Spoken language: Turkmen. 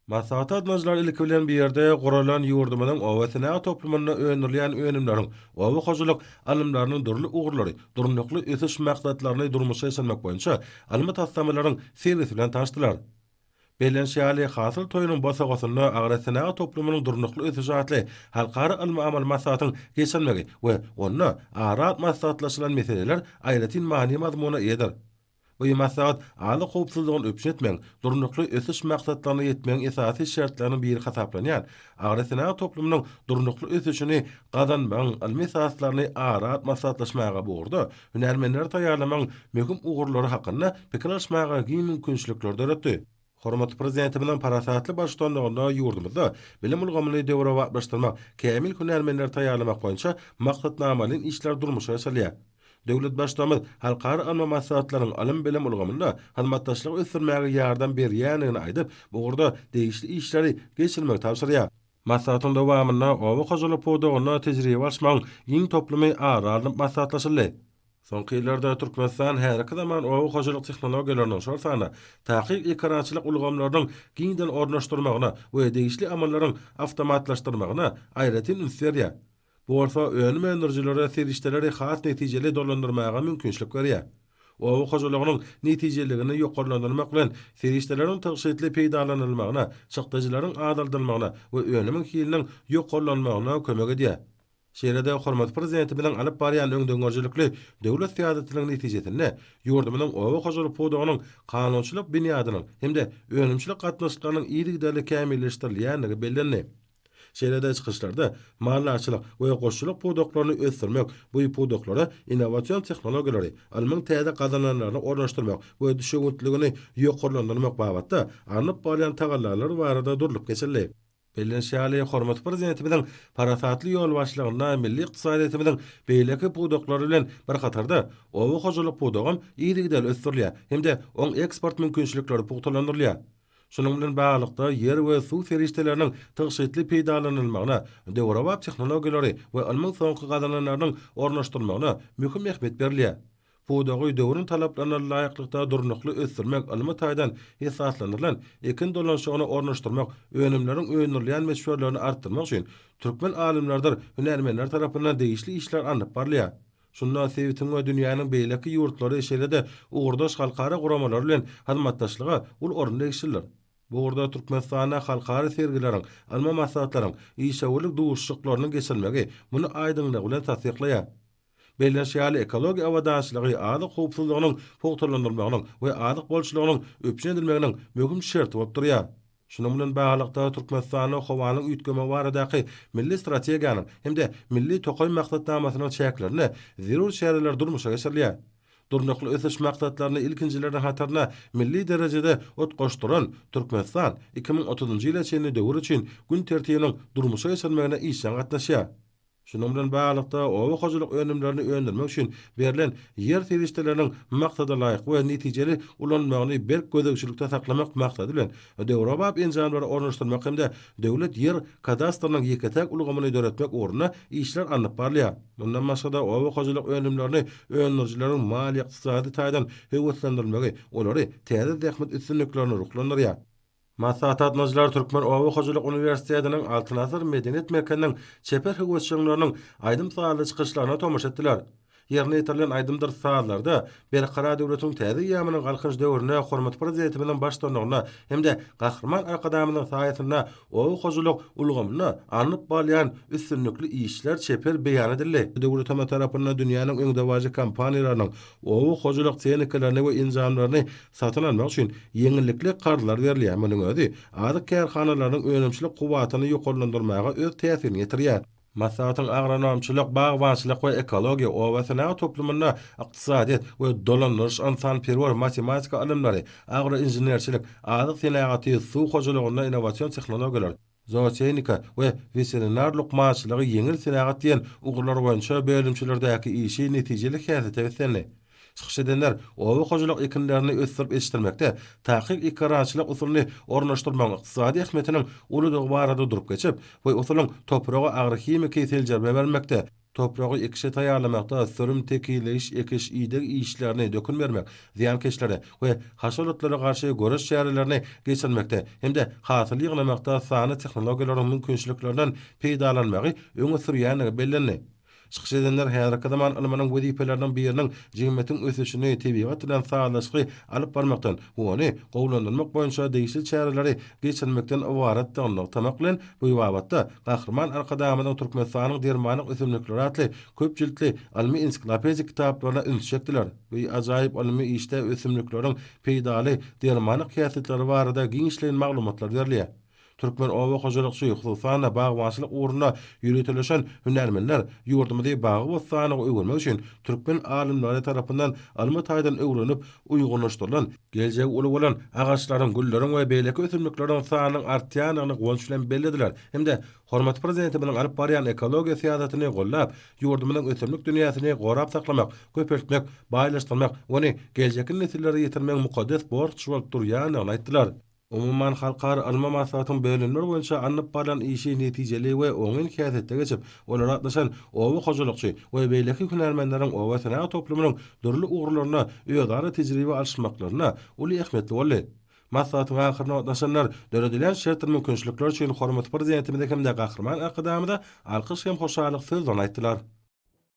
Maslahata gatnaşyjylar ilki bilen bu ýerde guralan ýurdumyzyň oba-senagat toplumynda öndürilýän önümleriň oba hojalyk ylymlarynyň dürli ugurlary, durnukly ösüş maksatlaryny durmuşa geçirmek boýunça ylmy taslamalaryň sergisi bilen tanyşdylar. Bellenişi ýaly, Hasyl toýunyň bosagasynda Agrosenagat toplumynyň durnukly ösüşi atly halkara ylmy-amaly maslahatyň geçirilmegi we onda ara alyp maslahatlaşylan meseleler aýratyn many-mazmuna eýedir. Bu maslahat azyk howpsuzlygyny üpjün etmegiň, Durnukly ösüş maksatlaryna ýetmegiň esasy şertleriniň biri hasaplanýan agrosenagat toplumynyň durnukly ösüşini gazanmagyň ylmy esaslaryny ara alyp maslahatlaşmaga bu ugurda hünärmenleri taýýarlamagyň möhüm ugurlary hakynda pikir alyşmaga giň mümkinçilikleri döretdi. Hormatly Prezidentimiziň parasatly baştutanlygynda ýurdumyzda bilim ulgamyny döwrebaplaşdyrmak, kämil hünärmenleri taýýarlamak boýunça maksatnamalaýyn işler durmuşa geçirilýär. Döwlet Baştutanymyz halkara ylmy maslahatlaryň ylym-bilim ulgamynda hyzmatdaşlygy ösdürmäge ýardam berýändigini aýdyp, bu ugurda degişli işleri geçirmegi tabşyrýar. Maslahatyň dowamynda oba hojalyk pudagynda tejribe alyşmagyň giň toplumy ara alnyp maslahatlaşyldy. Soňky ýyllarda Türkmenistan häzirki zaman oba hojalyk tehnologiýalarynyň, şol sanda takyk ekerançylyk ulgamlarynyň giňden ornaşdyrylmagyna we degişli amallaryň awtomatlaşdyrylmagyna aýratyn üns berýär. Bu bolsa önüm öndürijilere serişdeleri has netijeli dolandyrmaga mümkinçilik berýär. Oba hojalygynyň netijeliligini ýokarlandyrmak bilen, serişdeleriň tygşytly peýdalanylmagyna, çykdajylaryň azaldylmagyna we önümiň hiliniň ýokarlanmagyna kömek edýär. Şeýle-de hormatly Prezidentimiziň alyp barýan öňdengörüjilikli döwlet syýasatynyň netijesinde ýurdumyzyň oba hojalyk pudagynyň kanunçylyk binýadynyň hem-de önümçilik gatnaşyklarynyň yzygiderli kämilleşdirilýändigi bellendi. Şeýle-de çykyşlarda maldarçylyk we guşçulyk pudaklaryny ösdürmek, bu pudaklara innowasion tehnologiýalary, ylmyň täze gazananlaryny ornaşdyrmak we düşewüntligini ýokarlandyrmak babatda alnyp barylýan tagallalar barada durlup geçildi. Bellenişi ýaly, hormatly Prezidentimiziň parasatly ýolbaşçylygynda milli ykdysadyýetimiziň beýleki pudaklary bilen bir hatarda, oba hojalyk pudagam yzygiderli ösdürilýär hem-de oň eksport mümkinçilikleri pugtalandyrylýar. Şunuň bilen baglylykda, ýer we suw serişdeleriniň tygşytly peýdalanylmagyna, döwrebap tehnologiýalary we ylmyň soňky gazananlarynyň ornaşdyrylmagyna möhüm ähmiýet berilýär. Pudagy döwrüň talaplaryna laýyklykda durnukly ösdürmek, ylmy taýdan esaslandyrylan ekin dolanyşygyny ornaşdyrmak, önümleriň öndürilýän möçberlerini artdyrmak üçin türkmen alymlarydyr hünärmenleri tarapyndan degişli işler alnyp barylýar. Şunda sebitiň we dünýäniň beýleki ýurtlary, şeýle-de ugurdaş halkara guramalary bilen hyzmatdaşlyga uly orun degişlidir. Bu ugurda Türkmenistanda halkara sergileriň, ylmy maslahatlaryň, işewürlik duşuşyklarynyň geçirilmegi muny aýdyňlygy bilen tassyklaýar. Bellenişi ýaly, ekologiýa abadançylygy azyk howpsuzlygynyň pugtalandyrylmagynyň we azyk bolçulygynyň üpjün edilmeginiň möhüm şerti bolup durýar. Şunuň bilen baglylykda, Türkmenistanda howanyň üýtgemegi baradaky Milli strategiýanyň hem-de Milli tokaý maksatnamasynyň çäklerinde zerur çäreler durmuşa geçirilýär. Durnukly ösüş maksatlaryny ilkinjileriniň hatarynda milli derejede utgaşdyran Türkmenistan 2030-njy ýyla çenli döwür üçin gün tertibiniň durmuşa geçirilmegine işjeň gatnaşýar. Şunuň bilen baglylykda, oba hojalyk önümlerini öndürmek üçin berlen ýer serişdeleriniň maksadalaýyk we netijeli ulanylmagyny berk gözegçilikde saklamak maksady bilen, döwrebap enjamlary ornaşdyrmak hem-de döwlet ýer kadastrynyň ýeke-täk ulgamyny döretmek ugrunda işler alnyp barylýar. Mundan başga-da, oba hojalyk önümlerini öndürijileriň maliýe-ykdysady taýdan höweslendirilmegi olary täze zähmet üstünliklerine ruhlandyrýar. Maslahata gatnaşyjylar Türkmen oba hojalyk uniwersitetiniň Altyn asyr medeniýet merkeziniň çeper höwesjeňleriniň aýdym-sazly çykyşlaryna tomaşa etdiler. Ýerine ýetirilen aýdymdyr sazlarda Berkarar döwletiň täze eýýamynyň Galkynyş döwründe hormatly Prezidentimiziň baştutanlygynda hem-de Gahryman Arkadagymyzyň saýasynda oba hojalyk ulgamynda alnyp barylýan üstünlikli işler çeper beýan edildi. Döwletimiz tarapyndan dünýäniň öňdebaryjy kompaniýalarynyň oba hojalyk tehnikalaryny we enjamlaryny satyn almak üçin ýeňillikli karzlar berilýär. Munuň özi azyk kärhanalarynyň önümçilik kuwwatyny ýokarlandyrmaga öz täsirini ýetirýär. Maslahatyň agronomçylyk, bagbançylyk we ekologiýa, oba senagat toplumynda ykdysadyýet we dolandyryş, ynsanperwer, matematika ylymlary, agroinženerçilik, azyk senagaty, suw hojalygynda innowasion tehnologiýalar, zootehnika we weterinar lukmançylygy, ýeňil senagat diýen ugurlar boýunça bölümçelerdäki işi netijeli häsiýete beslendi. Çykyş edenler oba hojalyk ekinlerini ösdürip ýetişdirmekde takyk ekerançylyk usulyny ornaşdyrmagyň ykdysady ähmiýetiniň uludygy barada durup geçip, bu usulyň topraga agrohimiki seljerme bermekde, Topragy ekişe taýýarlamakda sürüm, tekizleýiş, ekiş, ideg işlerini, dökün bermek, zyýankeşlere we haşal otlara garşy göreş çärelerini geçirmekde hem-de hasyly ýygnamakda sanly tehnologiýalaryň mümkinçiliklerinden peýdalanmagy öňe sürýändigi bellendi. Çykyş edenler häzirki zaman ylmynyň wezipeleriniň biriniň jemgyýetiň ösüşini tebigat bilen sazlaşykly alyp barmakdan we ony gowulandyrmak boýunça degişli çäreleri geçirmekden ybaratdygyny nygtamak bilen, bu babatda Gahryman Arkadagymyzyň Türkmenistanyň dermanlyk ösümlikleri atly köp jiltli ylmy-ensiklopedik kitaplaryna üns çekdiler. Bu ajaýyp ylmy işde ösümlikleriň peýdaly dermanlyk häsiýetleri barada giňişleýin maglumatlar berilýär. Türkmen oba hojalykçy, hususan-da, bagbançylyk ugrunda ýöriteleşen hünärmenler ýurdumyzy bagy-bossanlyga öwürmek üçin türkmen alymlary tarapyndan ylmy taýdan öwrenip uýgunlaşdyrylan, geljegi uly bolan agaçlaryň, gülleriň we beýleki ösümlikleriň sanynyň artýandygyny guwanç bilen bellediler hem-de hormatly Prezidentimiziň alyp barýan ekologiýa syýasatyny goldap, ýurdumyzyň ösümlik dünýäsini gorap saklamak, köpeltmek, baýlaşdyrmak, ony geljekki nesillere ýetirmegiň mukaddes borç bolup durýandygyny aýtdylar. Umuman, halkara ylmy maslahatyň bölümler boýunça alnyp barlan işi netijeli we oňyn häsiýetde geçip, olara gatnaşan oba hojalykçy we beýleki hünärmenleriň oba senagat toplumynyň dürli ugurlarynda özara tejribe alyşmaklarynda uly ähmiýetli boldy. Maslahatyň ahyryna gatnaşanlar döredilen şertdir mümkinçilikler üçin hormatly Prezidentimize hem-de Gahryman Arkadagymyza alkyş hem hoşallyk sözlerini aýtdylar.